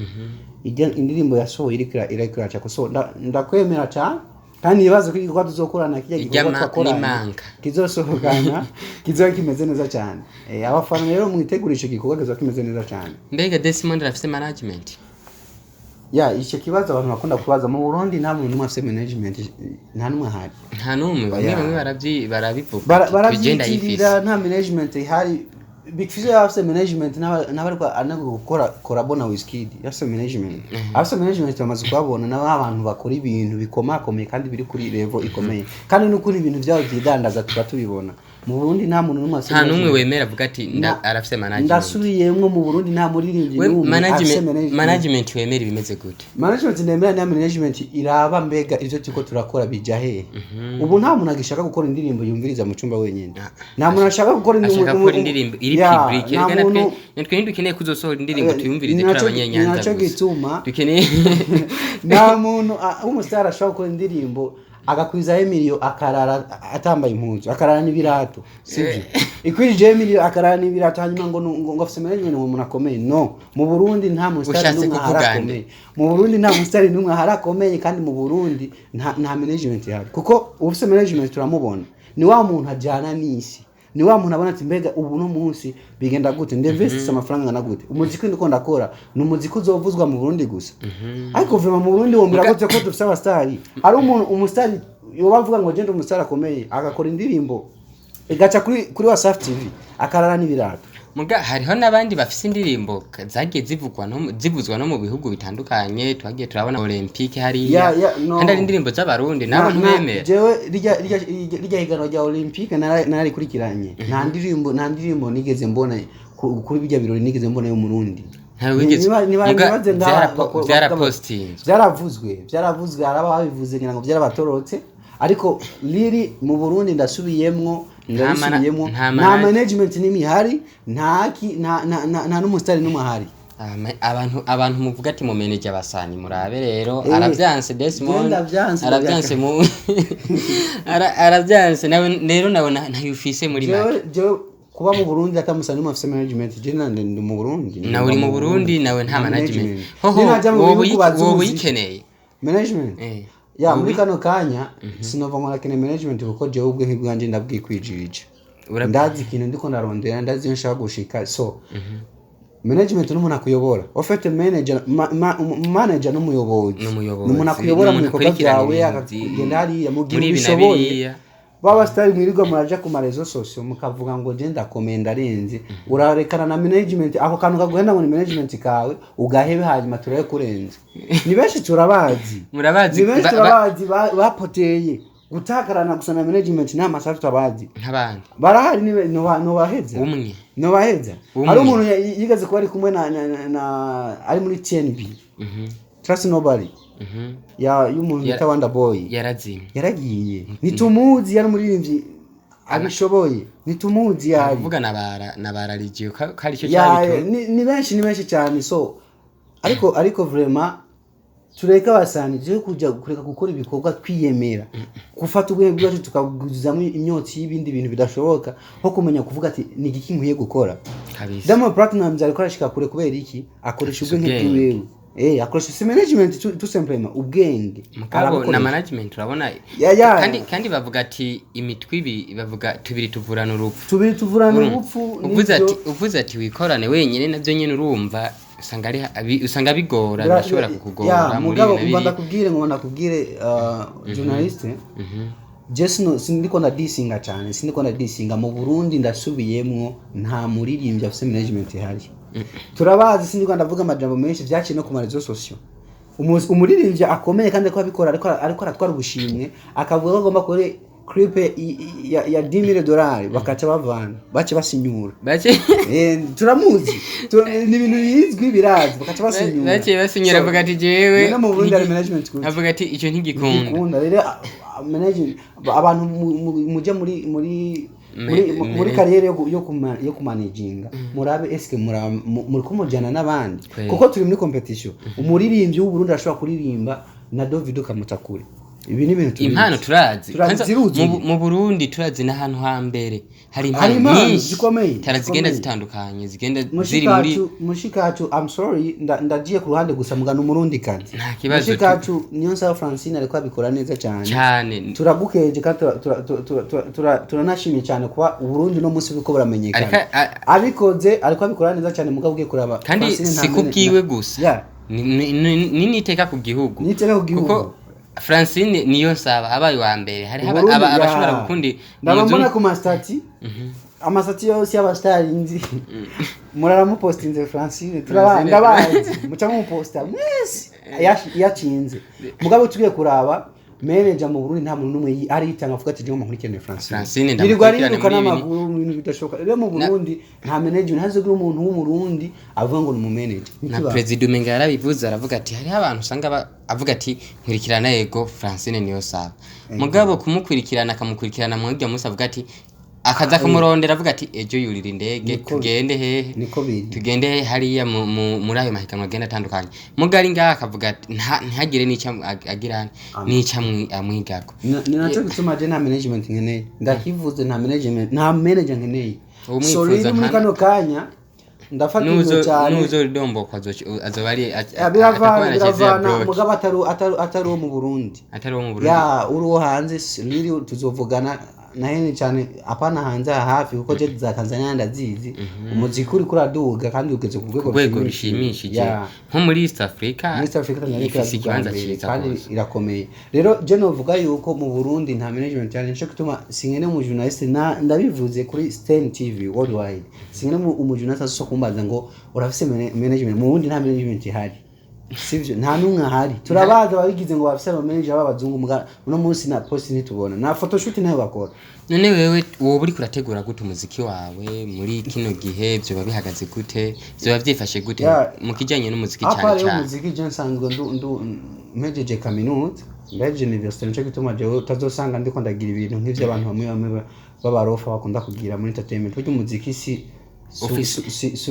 indirimbo yasohoye iriko iraca. So ndakwemera cyane, kandi nibaza ko igikorwa tuzokorana, kijya Ijya gikorwa twakoranye n'imanga. kizosohokana kizoba kimeze neza cyane. Abafana rero mwitegura ico gikorwa kizoba kimeze neza cyane. Mbega Desmond arafise management? Ya, icyo kibazo abantu bakunda kubaza. Mu Burundi nta muntu n'umwe afise management, nta n'umwe ahari. Nta n'umwe? Bamwe Oya. bamwe barabivuga ati, tugenda Barabyitirira. yifise. Nta management ihari. Big Fizzo yafise management, n'abariko anagwa gukora collabo na Wizkid yafise management. Afise management bamaze kuhabona nabo abantu bakora ibintu bikomakomeye kandi biri kuri level ikomeye, kandi n'ukuri ibintu byabo byidandaza tuba tubibona. Mu Burundi nta muntu n'umwe afise Nta n'umwe management. wemera avuga ati arafise management? Ndasubiyemwo, mu Burundi nta muririmbyi We n'umwe afise management management. Management wemera ibimeze gute? Management nemera niya management iraba mbega ivyo turiko turakora bija hehe. Ubu nta muntu agishaka gukora indirimbo yumviriza mu cyumba wenyine. Nta muntu ashaka gukora Ashaka gukora indirimbo iri Ya, public. nta Reka natwe muntu natwe ntidukeneye kuzosohora indirimbo tuyumvirize turi abanyenyanza ninaco gusa. gituma Dukeneye nta muntu w'umusitari ashobora gukora indirimbo agakwizaho emiliyo akarara atambaye impuzu, akarara n'ibirato, sibyo? Ikwirije emiliyo akarara n'ibirato, hanyuma ngo afise management, ngo umuntu akomeye. No mu Burundi nta musitari Ushatse n'umwe ahari kuvuga nde? akomeye. Mu Burundi nta musitari n'umwe ahari akomeye, kandi mu Burundi nta management ihari, kuko ufise management turamubona, ni wa muntu ajyana n'isi. Ni wa muntu abona ati mbega ubu no munsi bigenda gute, ndinvestisa amafaranga angana gute, umuziki ndiko ndakora ni umuziki uzovuzwa mu Burundi gusa. Ariko vraiment mu Burundi wombwira gute ko dufise abasitari? Hari umuntu, umusitari yoba avuga ngo je ndi umusitari akomeye, agakora indirimbo igaca kuri Wasafi TV, akarara n'ibirato. Muga hariho n'abandi bafise indirimbo zagiye zivugwa no zivuzwa no mu bihugu bitandukanye, twagiye turabona Olympique hariya. Ya, no. Kandi ari indirimbo z'Abarundi nabo ntibemera. Jewe rirya higanwa rya Olympique nararikurikiranye, nta ndirimbo nigeze mbona kuri bijya birori, nigeze mbona y'Umurundi. Ntawe wigeze. Muga Nibaze ngaha vyarapostinzwe. Byaravuzwe, hari ababivuze, ngira ngo byarabatorotse, ariko riri mu Burundi ndasubiyemwo, ndabisubiyemwo, nta nta management n'imwe ihari, nta ki, nta n'umusitari n'umwe ahari. Abantu muvuga ati mu manager abasani, murabe rero. Aravyanse Desmond. Genda vyanse. Aravyanse mu aravyanse nawe rero, nawe ntayo ufise muri make. Jewe kuba mu Burundi atamusani n'umwe afise management, je nande ndi mu Burundi. Nawe uri mu Burundi, nawe nta management. Hoho Ninaja mu wowe bihugu bazuzi. Wowe uyikeneye? Management? Eh. Ya, muri kano kanya sinova ngo nakeneye management, kuko jewe ubwenge bwanje ndabwikwijije. Ndazi ikintu ndiko ndarondera, ndazi iyo nshaka gushika. So management n'umuntu akuyobora, ufite manager, manager n'umuyobozi. N'umuyobozi. N'umuntu akuyobora mu N'umuntu bikorwa akurikirana byawe, ibintu akakugenda hariya mu gihe muri ibi na ubishoboye. biriya. Baba sitari mwirirwa muraja ku maréseaux sociaux mukavuga ngo je ndakomeye, ndarenze, urarekana na management, ako kantu kaguhenda ngo ni management kawe ugahebe, hanyuma turabe kurenze. Ni benshi turabazi. Murabazi. Ni benshi turabazi bapoteye gutakarana gusa na management, nta masaha turabazi. Nk'abandi? Barahari, nobaheza. Umwe. Nobaheza. Umwe. Hari umuntu yigeze kuba ari kumwe na ari muri TNB, Trust Nobody, ya y'umuntu bita Wonder Boy. Yarazimye. Yaragiye, ntitumuzi. Yari umuririmbyi abishoboye, ntitumuzi yari. Kuvuga na bara rigiye ko ari cyo Ya, cyabitumye. ni benshi, ni benshi cyane. So ariko vraiment tureke abasani, je kujya kureka gukora ibikorwa, twiyemera gufata ubwenge bwacu tukaguzamo imyotsi y'ibindi bintu bidashoboka, nko kumenya kuvuga ati ni igiki nkwiye gukora. Kabisa. Diamond Platnumz ariko arashika kure kubera iki? Akoresha Afise ubwenge ubwenge. bwiwewe, akoresha si management, tout simplement ubwenge. Mugabo na Arabukoresha. management urabona. Ya. Kandi bavuga ati imitwe ibi, bavuga tubiri tuvurana urupfu. Tubiri tuvurana urupfu. Uvuze nivyo. ati uvuze ati wikorane wenyine, navyo nyene urumva usanga ari usanga bigora, birashobora kukugora Ya, muri mugabo ibi na umva biriya. Ndakubwire ngo ndakubwire, journaliste, je sino sindiko ndadisinga cyane, sindiko ndadisinga. Mu Burundi ndasubiyemwo, nta muririmbyi afise management ihari. Turabazi, sindiko ndavuga amajambo menshi, vyaciye no ku maréseaux sociaux. Umuririmbyi akomeye kandi ariko abikora, ariko aratwara ubushimwe, akavuga ko agomba kore clip ya 10,000 dolari, bakaca bavana bace basinyura. Bace Turamuzi. Ni ibintu bizwi, birazi, bakaca basinyura. Bace basinyura. So, Avuga ati jewe none mu Burundi hari management gute? Avuga ati icyo ntigikunda. Gikunda rero management, abantu mujya muri muri carrière yo kumanaginga, murabe eske muri kumujyana n'abandi, kuko turi muri competition. Umuririmbyi w'u Burundi arashobora kuririmba na Davido kamutakure. Ibi ni ibintu tubizi. Impano turazi. Turazi, Kwanza, ziruzuye. mu Burundi turazi n'ahantu hambere hari Hari impano impano nyinshi zikomeye, tara zigenda zikomeye. zitandukanye, zigenda ziri muri Mushikacu, mushikacu, I'm sorry, ndagiye ku ruhande gusa mugana umurundi kazi. Nta kibazo. Mushikacu Niyonsaba Francine ariko abikora neza cyane. Cyane. Turagukeje kandi turanashimye cyane kuba Uburundi no munsi buriko buramenyekana. Abikoze, ariko abikora neza cyane, mugabo ugiye kuraba Kandi Francine nta si kubwiwe gusa. Ni n'iteka ku gihugu. Ni iteka ku gihugu. Kuko Francine niyo nsaba abaye wa mbere, hariho Uburundi, abashobora ya. gukunda Ndaba umuzungu. mbona ku mastatuts, amastatuts yose y'abasitari nzi muraramupostinze Francine, turaba Francine. ndabazi muca mumuposta mwese yacinze. Mugabo tugiye kuraba manager mu Burundi, nta muntu n'umwe aritanga avuga ati jewe nkurikirane Francine. Francine yirirwa ndamukurikirane ariruka muri ibi. n'amaguru mu bintu bidashoboka. Rero mu Burundi nta manager, ntazogira umuntu w'Umurundi avuga ngo ni umu manager. Na Ntikibaho. Perezida umenga yarabivuze, aravuga ati hariho abantu usanga avuga ati nkurikirana yego Francine niyo saba, mugabo kumukurikirana akamukurikirana mwirya munsi, avuga ati akaza kumurondera, avuga ati ejo yurira indege tugende hehe? Niko biri. Tugende hehe hariya muri ayo mahiganwa agenda atandukanye, mugari ngaha akavuga ati ntihagire n'icyo agira n'icyo amwigako. Ni naco gituma je nta management nkeneye, ndakivuze, nta management, nta manager nkeneye. Umwifuza So rero muri kano kanya ndafata nuzo ibintu cyane. Nuzoridombokwa azoba ari Ya, biravana. atakuba anachezea Biravana. block. Mugabo atari uwo mu Burundi. Atari uwo mu Burundi. Ya, uri uwo hanze riri tuzovugana. nahene cyane, apana hanze aha hafi, kuko je za Tanzania ndazizi. Umuziki uriko uraduga kandi ugeze ku rwego Rwego rushimishije. Yeah. Nko muri East Africa. Muri East Africa, Tanzania ifise iraduga ikibanza mbere, ciza kandi rwose. irakomeye. Rero je novuga yuko mu Burundi nta management cyane, nico gituma singene mu journaliste na ndabivuze kuri Stan TV worldwide, singene mu umu journaliste azoso kumbaza ngo urafise management. Mu Burundi nta management ihari, sivyo? Nta numwe ahari. Turabaza ababigize ngo bafise aba manager b'abazungu, muga uno munsi na post ntitubona, na photoshoot nayo bakora. None wewe wowe uriko urategura gute umuziki wawe muri kino gihe? Vyoba bihagaze gute? Vyoba vyifashe gute mu kijanye n'umuziki Apa cane rero cane? Umuziki je nsanzwe ndu mpejeje kaminuza, ndahejeje university, nico gituma jewe utazosanga ndiko ndagira ibintu nk'ivyo abantu bamwe bamwe b'abarofa bakunda kugira muri entertainment. Burya umuziki si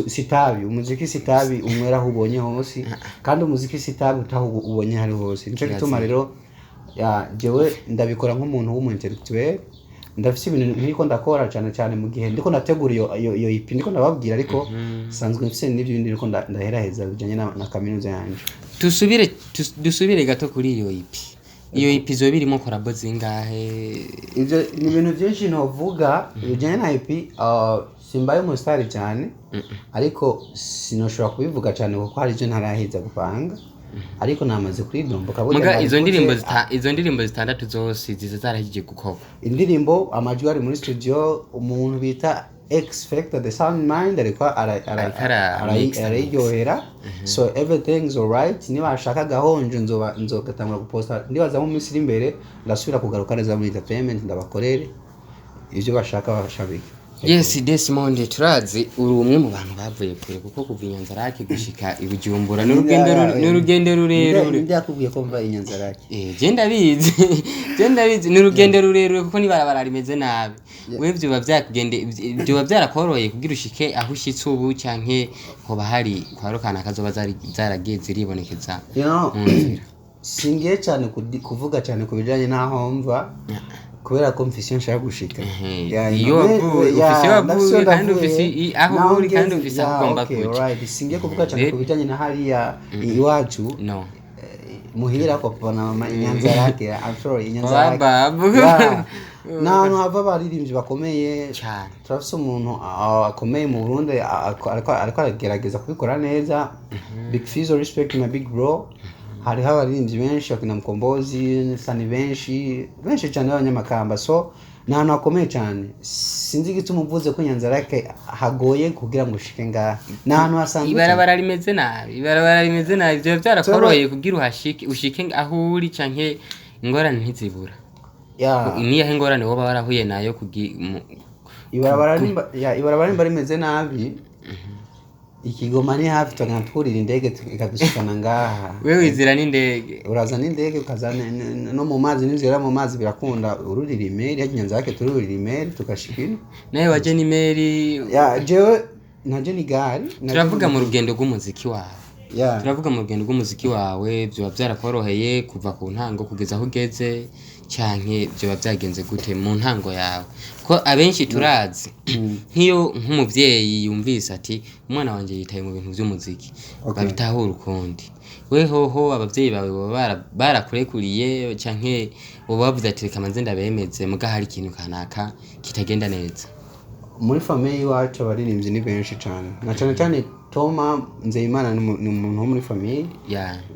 si tabi. Umuziki si tabi unywera aho ubonye hose, kandi umuziki si tabi utaho ubonye hari hose. Nico gituma rero ya jewe ndabikora nk'umuntu w'umu intellectuel. Ndafise ibintu ntiriko ndakora cyane cyane mu gihe ndiko ndategura iyo EP ndiko ndababwira, ariko sanzwe mfise n'ibyo bindi ndiko ndaheraheza bijanye na kaminuza yanje. Dusubire gato kuri iyo EP. Iyo EP izoba irimo collabo zingahe? Ivyo ni ibintu byinshi ntovuga bijanye na EP. Simbaye umusitari cyane, ariko sinoshobora kubivuga cyane kuko hari ivyo ntaraheza gupanga, ariko namaze kuridomboka burya. Muga izo Nabikoze. ndirimbo izo ndirimbo zitandatu zose ziza zarahejeje gukorwa? Indirimbo, amajwi ari muri studio. Umuntu bita X Factor the Sound Mind ariko Ariko arayiryohera, so everything's alright. Niba ashaka gahonje nzoba nzogatangura guposta. Ndibaza mu minsi iri imbere ndasubira kugaruka neza muri entertainment, ndabakorere ivyo bashaka bashabike. Yes, Desmond, turazi uri umwe mu bantu bavuye kure, kuko kuva i Nyanzarake gushika i Bujumbura ni urugendo ni urugendo rurerure. Ninde yakubwiye ko mva i Nyanzarake? Je ndabizi, je ndabizi, ni urugendo rurerure kuko n'ibarabara rimeze nabi. Wewe vyoba vyakugende, vyoba vyarakoroheye kugira ushike aho ushitse ubu, canke hoba hari kwa rukana kazoba zaragiye ziribonekeza mu nzira? Singiye cyane kuvuga cyane ku bijanye n'aho mva, kubera ko mfise iyo nshaka gushika. Yeah, Iyo wavuye, ufise iyo wavuye, ndafise iyo kandi ndavuye, ufise aho naho uri, kandi ngeze, ufise aho yeah, ugomba okay, kuja. Alright. Singiye kuvuga cyane ku bijanye na hariya iwacu No. muhira kwa papa na mama i Nyanzarake. I'm sorry, i Nyanzarake. Bababu. Yeah. Ni ahantu hava abaririmbyi bakomeye. Cyane. Turafise umuntu akomeye mu Burundi, ariko aragerageza kubikora neza, Big Fizzo, respect na big bro. Hariho abaririmbyi benshi bakina Mukombozi Sani, benshi benshi cyane b'abanyamakamba, so ni ahantu hakomeye cyane. Sinzi igituma uvuze ko Nyanzarake hagoye kugira ngo ushike ngaha. Ni ahantu hasanzwe cyane. Ibarabara rimeze nabi, ibarabara rimeze nabi. Vyoba vyarakoroheye kugira uhashike, ushike aho uri, canke ingorane ntizibura? Niyahe ingorane woba warahuye nayo Ibarabara nimba rimeze nabi, ikigoma ni hafi, tugana twurira indege ikadushikana ngaha. Wewe wizira n'indege? Uraza n'indege, ukaza no mu mazi, n'inzira mu mazi birakunda. Ururira imeri hajya Nyanzarake, tururira imeri tugashika ino. Nawe waje n'imeri? Ya, jewe naje ni gari Turavuga mu rugendo rw'umuziki wawe. Ya. Turavuga mu rugendo rw'umuziki wawe, vyoba vyarakoroheye kuva ku ntango kugeza aho ugeze, canke vyoba vyagenze gute mu ntango yawe? Ko abenshi turazi nk'iyo nk'umuvyeyi yumvise ati umwana wanje yitaye mu bintu vy'umuziki, babitahura ukundi. We hoho abavyeyi bawe boba barakurekuriye, canke boba bavuze ati reka manze ndabemeze, muga hari ikintu kanaka kitagenda neza? Muri famille iwacu abaririmbyi ni benshi cyane, na cyane cyane Toma Nzeyimana ni umuntu wo muri famille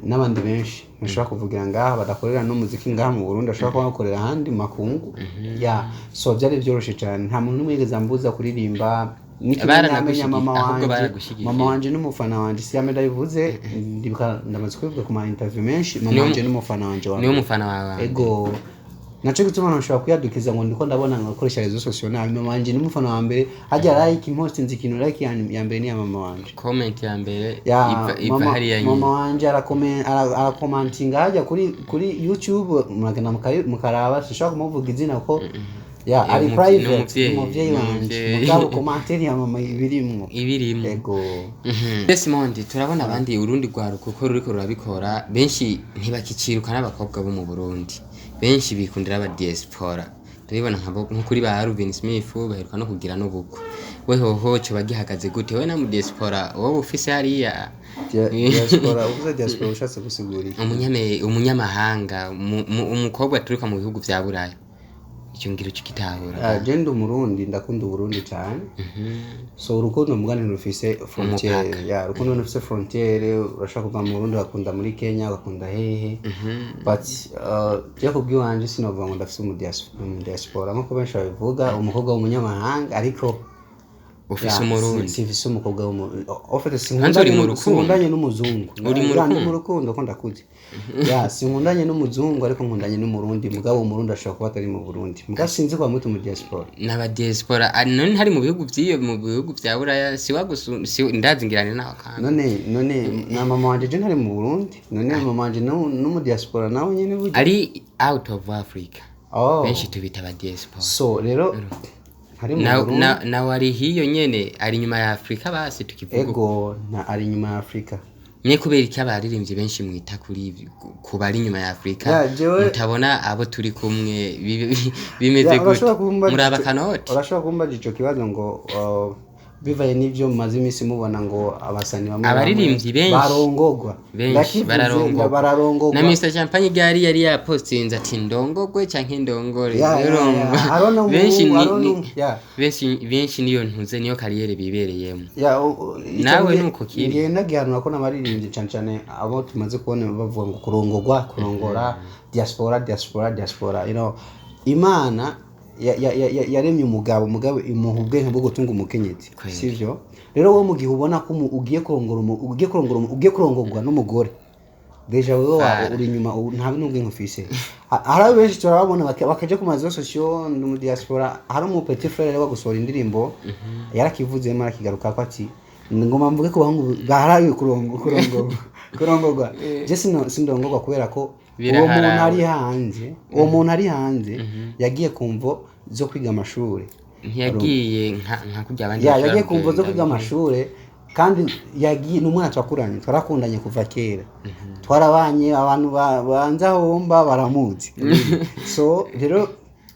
n'abandi benshi ntashobora kuvugira ngaha badakorera n'umuziki ngaha mu Burundi, ashobora kuba bakorera ahandi mu makungu. Ya, so byari byoroshye cyane, nta muntu n'umwe yigeze ambuza kuririmba. N'ikimenyamenya, mama Ahubwo wanje, baragushigikiye. mama wanje n'umufana wanje. Si yame ndabivuze, ndibuka ndamaze kubivuga ku ma interview menshi. Mama wanje n'umufana wanje wa Niwe mbere. mufana wawe? Ego, naco gituma ntushobora kuyadukiza ngo ndiko ndabona ngo akoresha réseaux sociaux nabi. Mama wanje n'umufana wa mbere. Hajya like impostinze ikintu, like ya mbere ni ya mama wanje. Comment ya mbere Ya, iva mama, hariya mama nyine. wanje arakomantinga hajya kuri YouTube, muragenda mukaraba. Sinshobora kumuvuga izina kuko ya ari private. N'umuvyeyi, Umuvyeyi wanje. n'umuvyeyi. Mugabo commentaire ya mama ibirimwo. Ibirimo. Ego. Desmond, turabona abandi urundi rwaruka uko ruriko rurabikora, benshi ntibakiciruka n'abakobwa bo mu Burundi, benshi bikundira aba diaspora. Turabibona nko kuri ba Alvin Smith baheruka no kugira n'ubukwe. We hoho coba gihagaze gute, we na mu diaspora wowe ufise hariya? Diaspora, uvuze diaspora ushatse gusigura iki? Umunyamahanga, umukobwa aturuka mu bihugu vya Buraya. Icyo ngiro cy'igitahura. Je ndi Umurundi, ndakunda Uburundi cyane. So urukundo mugani ntirufise frontière. Ya, urukundo ntirufise frontière. Urashobora kuva mu Burundi ugakunda muri Kenya, ugakunda hehe, but je kubw'iwanje sinovuga ngo ndafise umudiaspora nkuko benshi babivuga, umukobwa w'umunyamahanga, ariko Ufise ya, Umurundi. Simfise umukobwa en fait Hanze uri mu rukundo? sinkundanye n'umuzungu. Uri mu Ya, ndi rukundo? mu rukundo ko ndakuze. Ya, sinkundanye n'umuzungu, ariko nkundanye n'Umurundi. Mugabo Umurundi ashobora kuba atari mu Burundi, mugabo sinzi ko bamwita umudiaspora. N'abadiaspora none hari mu bihugu by'iyo, mu bihugu bya Buraya, si wagusu si ndazi ngirane nawe kandi. None na mama wanje, je ntari mu Burundi, none mama wanje n'umudiaspora nawe nyene burya? Ari out of Africa. Oh. Benshi tubita abadiaspora. So rero hari mu Burundi. Nawe ari hiyo nyene, ari inyuma ya Afrika, basi tukivuga uko. Ego, na ari inyuma ya Afrika. Nye kubera iki abaririmbyi benshi mwita kuri ku bari inyuma ya Afrika, Ya, mutabona abo turi kumwe, bimeze Ya, gute? urashobora kumbaza Muraba kanoti. Urashobora kumbaza ico kibazo ngo bivaye n'ivyo mumaze iminsi mubona ngo abasani bamwe Abaririmbyi bamwe benshi. barongogwa. Benshi Ndakivuze, bararongogwa. Bararongogwa. Na Mr Champagne ryari yari yapostinze ati ndongogwe canke ndongore. Ya, ya, Urumva? ya. Hariho n'umuhungu, Benshi hariho ya. benshi niyo ntuze, niyo carrière bibereyemo. Ya, ico Nawe nuko kiri. Ngiye ndagihanura ko n'abaririmbyi, cane cane abo tumaze kubona bavuga ngo kurongogwa, kurongora, diaspora, diaspora, diaspora, Imana yaremye umugabo, umugabo imuha ubwenge bwo gutunga umukenyezi. Kweli. Sivyo? Rero wowe mu gihe ubona ko ugiye kurongora ugiye kurongorwa n'umugore, déjà wewe Fara. uri inyuma, nta n'ubwenge ufise. Hari abo benshi turababona bakaja ku mazu sociaux, ndi mu diaspora. Hari umu petit frère rero gusohora indirimbo yarakivuzemo, arakigaruka ko ati ngoma mvuge ku bahungu baharaye kurongorwa. Je sindongorwa kubera ko uwo muntu Biraharawe. ari hanze, uwo muntu ari hanze yagiye ku mvo zo kwiga amashuri. Ntiyagiye nka kurya abandi Ya, bashobora yagiye ku mvo zo kugenda. kwiga amashure, kandi yagiye ni umwana twakuranye, twarakundanye kuva kera, twarabanye, abantu banza homba baramuzi. So rero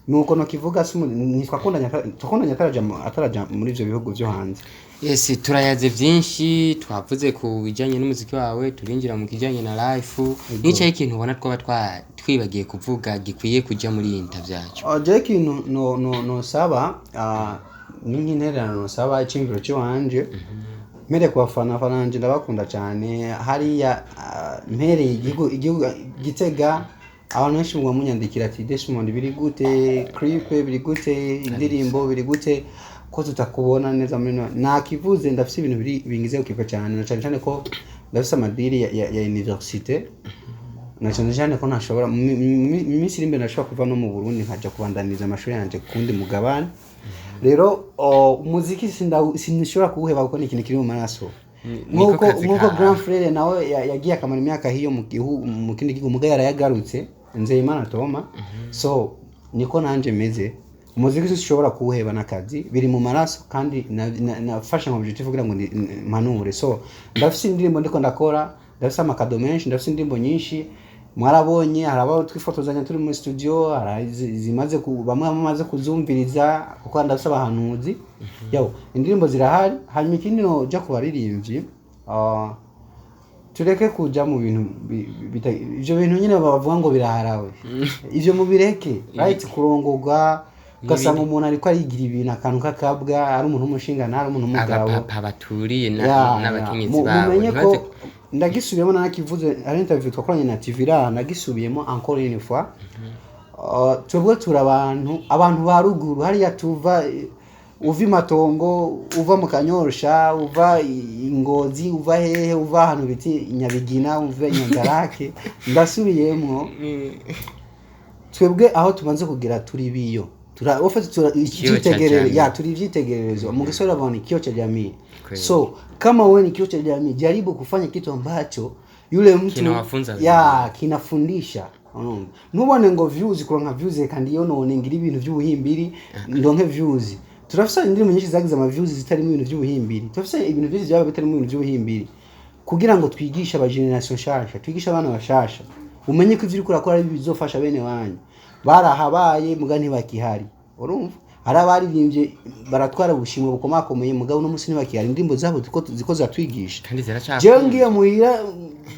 nuko nokivuga, ntitwakundanye, twakundanye ataraja muri ivyo bihugu vyo hanze. Yes, turayaze byinshi, twavuze ku bijyanye n'umuziki wawe, turinjira mu kijyanye na life. Nicaye ikintu ubona twaba twibagiye kuvuga gikwiye kujya muri iyi interview yacu? Jewe ikintu no nosaba, ni nk'intererano nosaba, iciyumviro ciwanje, mpereye ku bafana banje, ndabakunda cyane hariya, mpereye igihugu Gitega. Abantu benshi mugwa munyandikira ati: "Desmond, biri gute? Clip biri gute? Indirimbo biri gute ko tutakubona neza muri no?" Nakivuze, ndafise ibintu biri bingize kukiva cyane, na cyane cyane ko ndafise amadiri ya université, na cyane cyane ko ntashobora mu minsi iri imbere ndashobora kuva no mu Burundi nkaja kubandaniza amashuri yanje ku wundi mugabane. Rero umuziki sinshobora kuwuheba kuko ni ikintu kiri mu maraso. Niko Nkuko kazi nkuko kawe. grand frère nawe yagiye akamara imyaka hiyo mu gihugu, mu kindi gihugu, muga yarayagarutse, Nzeyimana Toma. So niko nanje meze, umuziki sinshobora kuwuheba n'akazi biri mu maraso, kandi nafashe nka objectif kugira ngo mpanure. So ndafise indirimbo ndiko ndakora, ndafise amakado menshi, ndafise indirimbo nyinshi. Mwarabonye hari abo twifotozanya turi muri studio, hari zimaze bamwe bamaze kuzumviriza, kuko ndafise abahanuzi. Yo, indirimbo zirahari. Hanyuma ikindi noja ku baririmbyi, tureke kuja mu bintu ivyo bintu nyine bavuga ngo biraharawe, ivyo mubireke. Right, kurongorwa, ugasanga umuntu ariko arigira ibintu, akantu k'akabwa, ari umuntu w'umushinga, ari umuntu w'umugabo. Abapapa baturiye Ya, n'abakenyezi ya. babo Mumenye ko ndagisubiyemo, nanakivuze, ari interview twakoranye na TV ra, nagisubiyemo encore une fois. Twebwe turi abantu ba ruguru hariya tuva, uva imatongo, uva mu Kanyosha, uva i Ngozi, uva hehe, uva ahantu bita i Nyabigina, uva i Nyanzarake, ndasubiyemwo, twebwe aho tumaze kugera turi biyo ufite Kioo cha icyitegererezo. jamii. Ya, turi ivyitegererezo mu Kiswahili bavuga ni kioo cha jamii. Kweli. So kama wewe ni kioo cha jamii, jaribu kufanya kitu ambacho yule mtu Kinawafunza. Ya, kinafundisha. Unaona, ntubone ngo views, kuronka views, reka ndiyonone ngira ibintu by'ubuhimbiri ndonke views. Turafise indirimbo nyinshi zagize ama views zitarimo ibintu by'ubuhimbiri, turafise ibintu byinshi byaba bitarimo ibintu by'ubuhimbiri, kugira ngo twigishe aba generation nshasha, twigishe abana bashasha. Umenye ko ivyo uriko urakora ari bizofasha bene wanyu barahabaye muga ntibakihari. Urumva, hari abaririmbye baratwara ubushimwe bukomakomeye, mugabo uno munsi ntibakihari, indirimbo zabo ziko ziratwigisha. Kandi ziracakunda. Jewe ngiye muhira,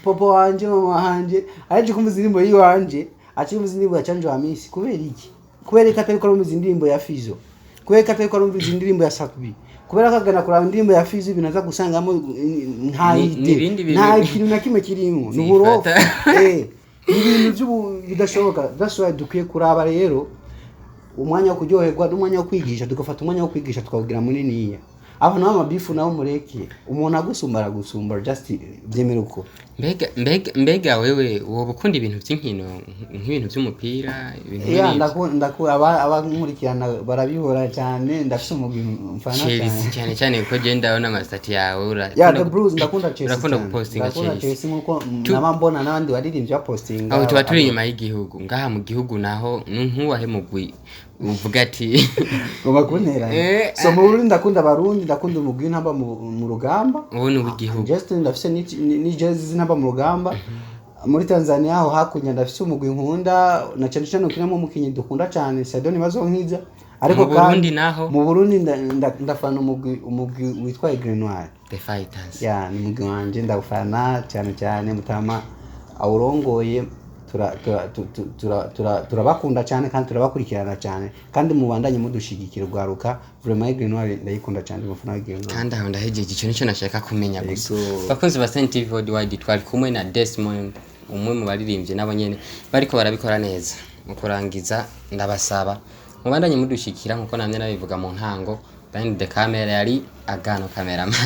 papa wanje, mama wanje aje kumva indirimbo yiwanje, aje kumva indirimbo ya Canjo Hamisi, kubera iki? Kubera ko atariko arumviza indirimbo ya Fizo, kubera ko atariko arumviza indirimbo ya Sat-B, kubera ko agana kuraba indirimbo ya Fizo, ibintu aza gusangamo nta idée, N'ibindi bintu nta kintu na kimwe kirimo, ni uburofa. Zifata. Ni ibintu bidashoboka. That's why dukwiye kuraba rero umwanya wo kuryoherwa n'umwanya wo kwigisha, tugafata umwanya wo kwigisha tukawugira muniniya. Abantu b'amabifu nabo mureke, umuntu agusumba aragusumba, just byemere uko. Mbega wewe woba ukunda ibintu by'inkino, nk'ibintu by'umupira, ibintu Ya. nk'ibyo? Abankurikirana barabihora cyane, ndafise umugwi mfana Chelsea. cyane. Cyane cyane kuko je ndabona amasitati yawe Ya, the Blues, ndakunda Chelsea urakunda cyane. gupostinga Ndakunda Chelsea. Chelsea nkuko naba mbona n'abandi baririmbyi bapostinga. Aho tuba turi inyuma y'igihugu. Ngaha mu gihugu naho ni nk'uwahe mugwi uvuga ati Ngomba kuntera? So mu Burundi ndakunda Abarundi, ndakunda umugwi Intamba mu Rugamba. Uwo ni uw'igihugu. Just ndafise ni jezi z'Intamba mu Rugamba. Muri Tanzania aho hakurya ndafise umugwi nkunda, na cyane cyane ukinamo umukinyi dukunda cyane, Saidoni Bazonkiza. Ariko Mu Burundi kandi naho? Mu Burundi ndafana umugwi witwa Aigle Noir. The Fighters. Ya, ni umugwi wanje, ndawufana cyane cyane. Mutama awurongoye, turabakunda cyane kandi turabakurikirana cyane, kandi mubandanye mudushigikira urwaruka. Vraiment, Aigle Noir ndayikunda cyane, umufana wa Aigle Noir. Kandi aho ndahejeje, icyo nicyo nashaka kumenya gusa. Yego. Bakunzi ba Saint TV Worldwide, twari kumwe na Desmond, umwe mu baririmbyi nabo nyene bariko barabikora neza. Mu kurangiza, ndabasaba mubandanye mudushikira nkuko namye nabivuga mu ntango. Behind the camera yari Agano cameraman.